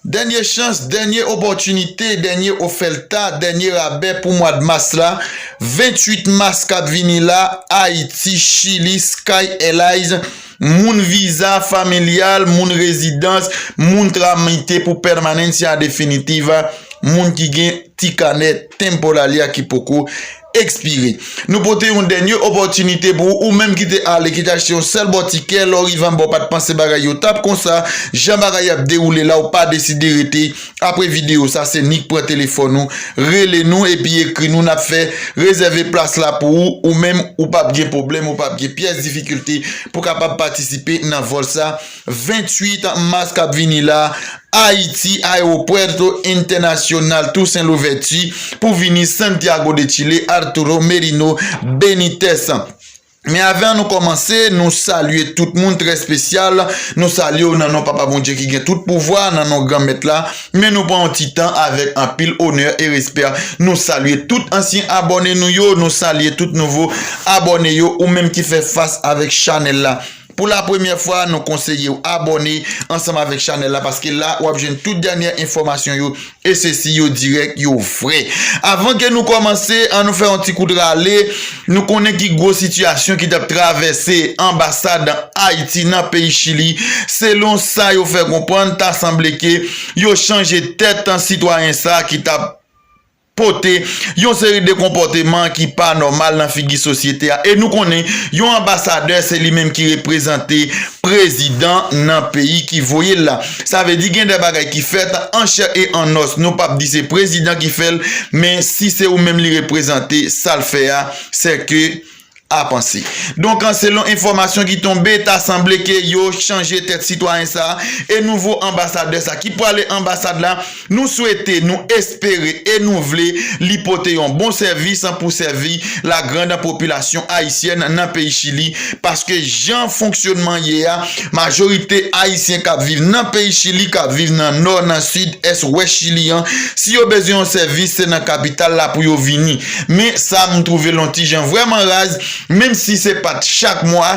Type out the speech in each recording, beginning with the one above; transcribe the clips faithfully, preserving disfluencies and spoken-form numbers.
Dènye chans, dènye opòtinite, dènye oferta, dènye rabè pou mwa d mas la. Venntuit mas k ap vini la, Ayiti, Chili, Sky Airlines, moun viza familyal, moun rezidans, moun tramite pou pèmanans an definitiv, moun ki gen ti kanè temporary a ki poko ekspire. Nou pote yon dènye opòtinite pou ou, ou menm ki te ale, ki te achte yon sèl bò tikè, lè w rive anba w pa t panse bagay yo t ap konsa, jan bagay ap dewoule la, ou pa deside rete. Apre videyo sa, se nik pran telefòn ou, rele nou epi ekri nou, n ap fè rezève plas la pou ou, ou menm ou p ap gen pwoblèm, ou p ap gen pyès difikilte pou kapab patisipe nan vòl sa, venntuit mas k ap vini la, Ayiti, Aeropuerto Internacional Toussaint Louverture, pou vini Santiago de Chile, Arturo Merino Benítez. Men avan nou kòmanse, nou salye tout moun trè espesyal. Nou salye w nan non Papa Bondye ki gen tout pouvwa, nan non Granmèt la. Men nou pran yon ti tan avèk anpil onè e respè. Nou salye tout ansyen abòne nou yo, nou salye tout nouvo abòne yo, ou menm ki fè fas avèk chanèl la. Pou la premyè fwa, nou konseye w abòne ansanm avèk chanèl la, paske la w ap jwenn tout dènyè enfòmasyon yo, e sesi yo dirèk, yo vrè. Avan ke nou kòmanse, ann nou fè yon ti kout rale. Nou konnen ki gwo sitiyasyon ki t ap travèse anbasad Ayiti nan peyi Chili. Selon sa yo fè konprann, ta sanble ke yo chanje tèt sitwayen sa ki t ap pote yon seri de konpòteman ki pa nòmal nan figi sosyete a. E nou konnen, yon anbasadè, se li menm ki reprezante prezidan nan peyi ki voye l la. Sa vle di gen de bagay ki fèt an chè e an nòs. Nou p ap di se prezidan ki fè l, men si se ou menm li reprezante, sa l fè a, se ke a panse. Donk, selon enfòmasyon ki tonbe, ta sanble ke yo chanje tèt sitwayen sa a, e nouvo anbasadè sa a ki prale anbasad la, nou swete, nou espere e nou vle li pote yon bon sèvis pou sèvi lagrann popilasyon ayisyèn nan peyi Chili, paske jan fonksyònman ye a, majorite ayisyen k ap viv nan peyi Chili, k ap viv nan nò, nan sid, ès, wès Chili an, si yo bezwen yon sèvis, se nan kapital la pou yo vini. Men sa m twouve l yon ti jan vrèman raz, menm si se pa t chak mwa,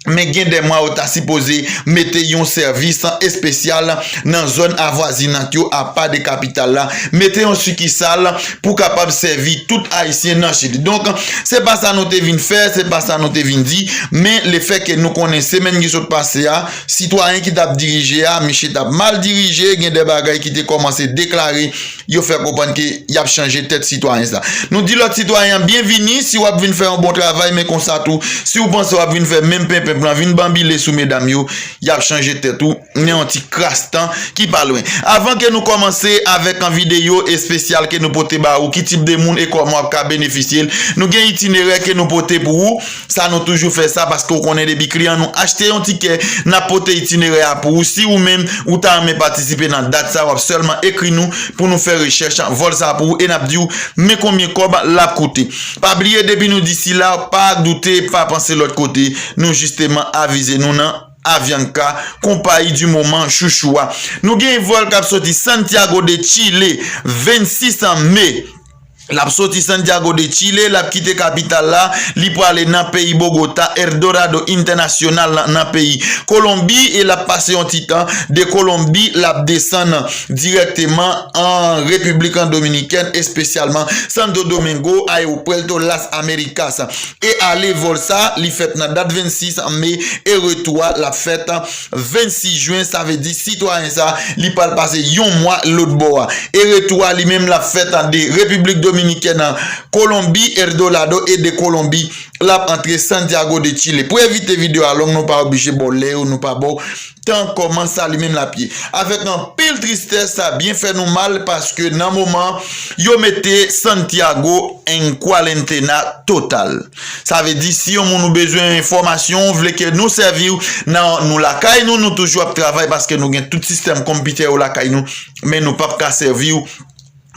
men gen de mwa yo ta sipoze mete yon sèvis espesyal nan zòn avwazinant yo, apa de kapital la, mete yon sikisal pou kapab sèvi tout ayisyen nan Chili. Donk, se pa sa nou te vin fè, se pa sa nou te vin di, men lefètke nou konnen semèn ki sot pase a, sitwayen ki t ap dirije a, misye t ap mal dirije, gen de bagay ki te kòmanse deklare, yo fè konprann ke y ap chanje tèt sitwayen sa. Nou di lòt sitwayen an byenvini si w ap vin fè yon bon travay, men konsa tou, si w panse w ap vin fè menm penpenp lan, vin banbile sou medam yo, y ap chanje tèt ou nan yon ti kras tan ki pa lwen. Avan ke nou kòmanse avèk an videyo espesyal ke nou pote ba ou, ki tip de moun e kòman w ap ka benefisye l, nou gen itinerè ke nou pote pou ou. Sa nou toujou fè sa paske w konnen depi kliyan nou achte yon tikè, n ap pote itinerè a pou ou. Si ou menm ou ta renmen patisipe nan dat sa, w ap sèlman ekri nou pou nou fè rechèch vòl sa pou ou e n ap di w men konbyen kòb l ap koute. Pa bliye depi nou di sila, pa doute, pa panse lòt kote, nou jisteman avize nou nan Avianca, konpayi di moman chouchou a. Nou gen vòl k ap soti Santiago de Chile, vennsis me. L ap soti Santiago de Chile, l ap kite kapital la, li prale nan peyi Bogota, Eldorado Internacional nan, nan peyi Kolonbi, e l ap pase yon ti tan de Kolonbi, l ap desann dirèkteman an Repiblik Dominikèn, espesyalman Santo Domingo, Aeropuerto Las Américas. E ale vòl sa, li fèt nan dat vennsis me, e retou a, l ap fèt vennsis jen, sa vle di sitwayen sa, li pral pase yon mwa lòt bò a. E retou a, li menm, l ap fèt de Repiblik Dominikèn, Kolonbi, Eldorado, e de Kolonbi, l ap antre Santiago de Chile. Pou evite videyo a long, nou pa oblije ba w lè yo, nou pa ba w tan kòman sa li menm l ap ye. Avèk anpil tristès, sa byen fè nou mal, paske nan moman, yo mete Santiago en cuarentena total. Sa vle di, si yon moun ou bezwen enfòmasyon, ou vle ke nou sèvi w nan nou lakay nou, nou toujou ap travay paske nou gen tout sistèm konpitè yo lakay nou, men nou p ap ka sèvi w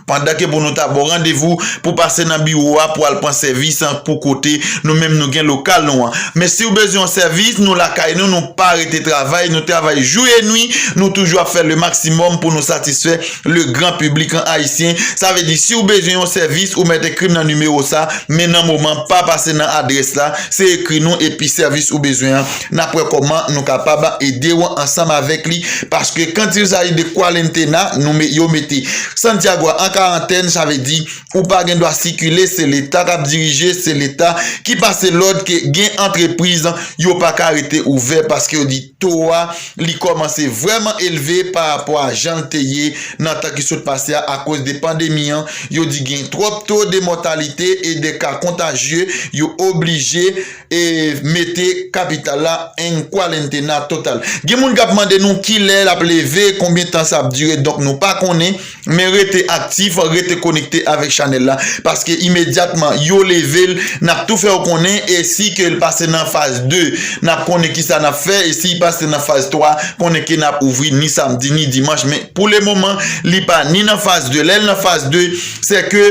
Pandan ke pou nou ta ba w randevou pou pase nan biwo a pou al pran sèvis pou kote nou menm nou gen lokal nou an. Men si w bezwen yon sèvis, nou lakay nou, nou pa rete travay, nou travay jou e nwi, nou toujou ap fè le maksimòm pou nou satisfè le gran piblik an ayisyen. Sa vle di, si w bezwen yon sèvis, ou mèt ekri m nan nimewo sa, men nan moman, pa pase nan adrès la, se ekri nou epi sèvis ou bezwen an, n ap wè kòman nou kapab ede w ansanm avèk li, paske quand il s'agit de quarantena, nou me-, yo mete Santiago a an karantèn, sa vle di, ou pa gen dwa sikile, se Leta k ap dirije, se Leta ki pase lòd ke gen antrepriz, yo pa ka rete ouvè paske yo di to a, li kòmanse vrèman elve pa rapò a jan l te ye nan tan ki sot pase a akoz de pandemi an. Yo di gen twòp to de mòtalite e de ka kontajye, yo oblije e mete kapital la en cuarentena total. Gen moun k ap mande nou kilè l ap leve, konbyen tan sa ap dire, donk nou pa konnen, men rete aktif, rete konekte avèk chanèl la, paske imedyatman yo leve l, n ap tou fè w konnen, e si ke l pase nan faz de, n ap konnen kisa n ap fè, e si l pase nan faz twa, konnen ke n ap ouvri ni samdi ni dimanch, men pou le moman, li pa ni nan faz de. Lè l nan faz de, se ke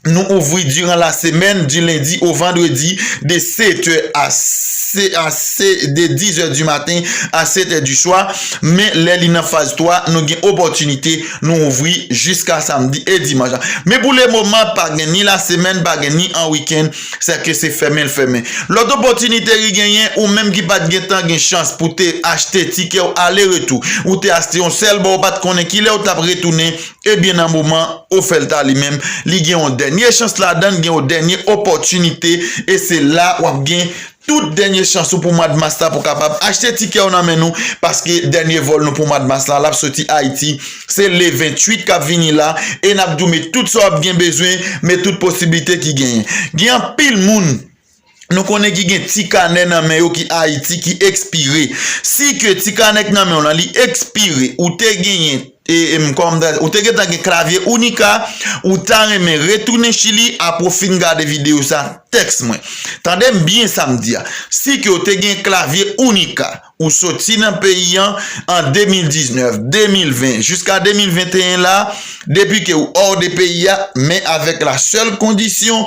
nou ouvri diran la semèn, di lendi o vandredi, de sèt è a se-, a se-, de dizè di maten a sèt è di swa. Men lè li nan faz twa, nou gen opòtinite, nou ouvri jiska samdi e dimanch la. Men pou le moman, pa gen ni la semèn, pa gen ni an wikenn, se ke se fèmen l fèmen. Lòt opòtinite ki genyen, ou menm ki pa t gen tan gen chans pou te achte tikè w ale retou, ou te achte yon sèl bò, ou pa t konnen kilè ou t ap retounen, ebyen, nan moman Oferta li menm, li gen yon dènye chans ladan l, gen yon dènye opòtinite, e se la w ap gen tout dènye chans ou pou mwa d mas la pou w kapab achte tikè w nan men nou, paske dènye vòl nou pou mwa d mas la, l ap soti Ayiti, se le venntuit k ap vini la, e n ap di w met tout sa w ap gen bezwen, met tout posiblite ki genyen. Gen anpil moun nou konnen ki gen ti kanè nan men yo ki Ayiti ki ekspire. Si ke ti kanè k nan men w lan li ekspire, ou te genyen, e, e, m, kòman m ta, ou te gentan gen klavye Unica, ou ta renmen retounen Chili, apre w fin gade videyo sa, tèks mwen. Tande m byen sa m di a. Si ke w te gen klavye Unica, ou soti nan peyi an an de mil diznèf, de mil ven, jiska de mil venteyen la, depi ke ou hors de peyi a, men avèk la sèl kondisyon,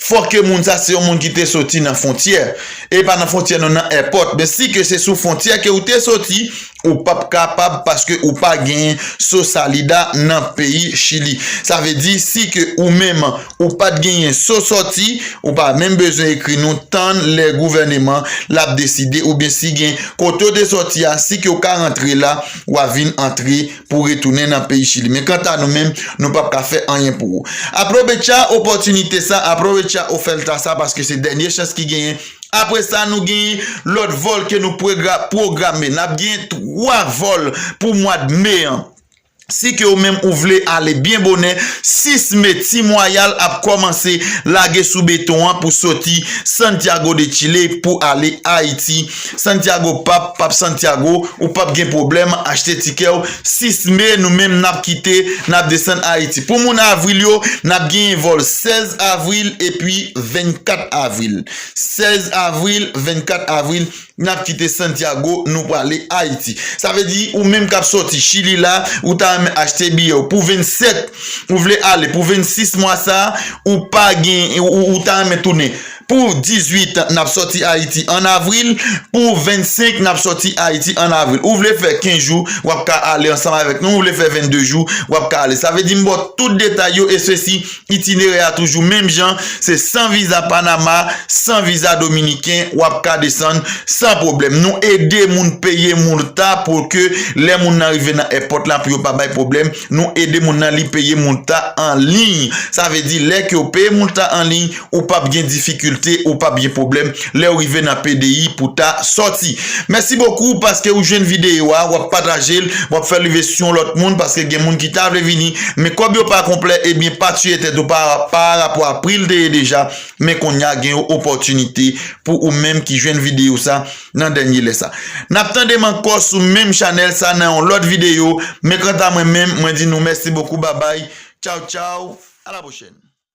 fò ke moun sa se yon moun ki te soti nan fwontyè. E pa nan fwontyè non, nan èpòt. Men si ke se sou fwontyè ke ou te soti, ou p ap kapab paske ou pa genyen Sosalida nan peyi Chili. Sa vle di, si ke ou menm ou pa t genyen so sòti, ou pa menm bezwen ekri nou, tann lè gouvèneman l ap deside, oubyen si gen kote w te sòti a, si ke w ka rantre la, w a vin antre pou retounen nan peyi Chili. Men kanta nou menm, nou p ap ka fè anyen pou ou. Aprovecha opòtinite sa, aprovecha oferta sa, paske se dènye chans ki genyen. Apre sa, nou genyen lòt vòl ke nou pwogra-, pwograme. N ap genyen twa vòl pou mwa d me an. Si ke ou menm ou vle ale byen bonè, sis me, Team Royal ap kòmanse lage sou beton an pou soti Santiago de Chile pou ale Ayiti. Santiago p ap, p ap Santiago, ou p ap gen pwoblèm achte tikè w. Sis me, nou menm n ap kite, n ap desann Ayiti. Pou moun avril yo, n ap genyen vòl sèz avril epi vennkat avril. Sèz avril, vennkat avril, n ap kite Santiago, nou prale Ayiti. Sa vle di, ou menm k ap sòti Chili la, ou ta renmen achte biyè w pou vennsèt, ou vle ale pou vennsis mwa sa, ou pa gen, ou, ou ta renmen tounen. Pou dizuit, n ap sòti Ayiti an avril, pou vennsenk, n ap sòti Ayiti an avril. Ou vle fè kenz jou, w ap ka ale ansanm avèk nou, ou vle fè vennde jou, w ap ka ale. Sa vle di, m ba w tout detay yo, e sesi, itinerè a toujou menm jan, se san viza Panama, san viza dominiken, w ap ka desann san pwoblèm. Nou ede moun peye multa pou ke lè moun nan rive nan èpòt la, pou yo pa bay pwoblèm, nou ede moun nan li peye multa an liy. Sa vle di, lè ke w peye multa an liy, ou p ap gen difikilte, ou p ap gen pwoblèm lè w rive nan P D I pou ta sòti. Mèsi bokou paske ou jwenn videyo a, w ap pataje l, w ap fè l rive sou yon lòt moun paske gen moun ki ta vle vini, men kòb yo pa konplè, ebyen pa tiye tèt ou pa, pa rapò a pri l te ye deja, men kounye a gen yon opòtinite pou ou menm ki jwenn videyo sa nan dènye lè sa. N ap tande m ankò sou menm chanèl sa nan yon lòt videyo, men kanta mwen menm, mwen di nou mèsi bokou, babay, tchaw tchaw, a la pwochèn.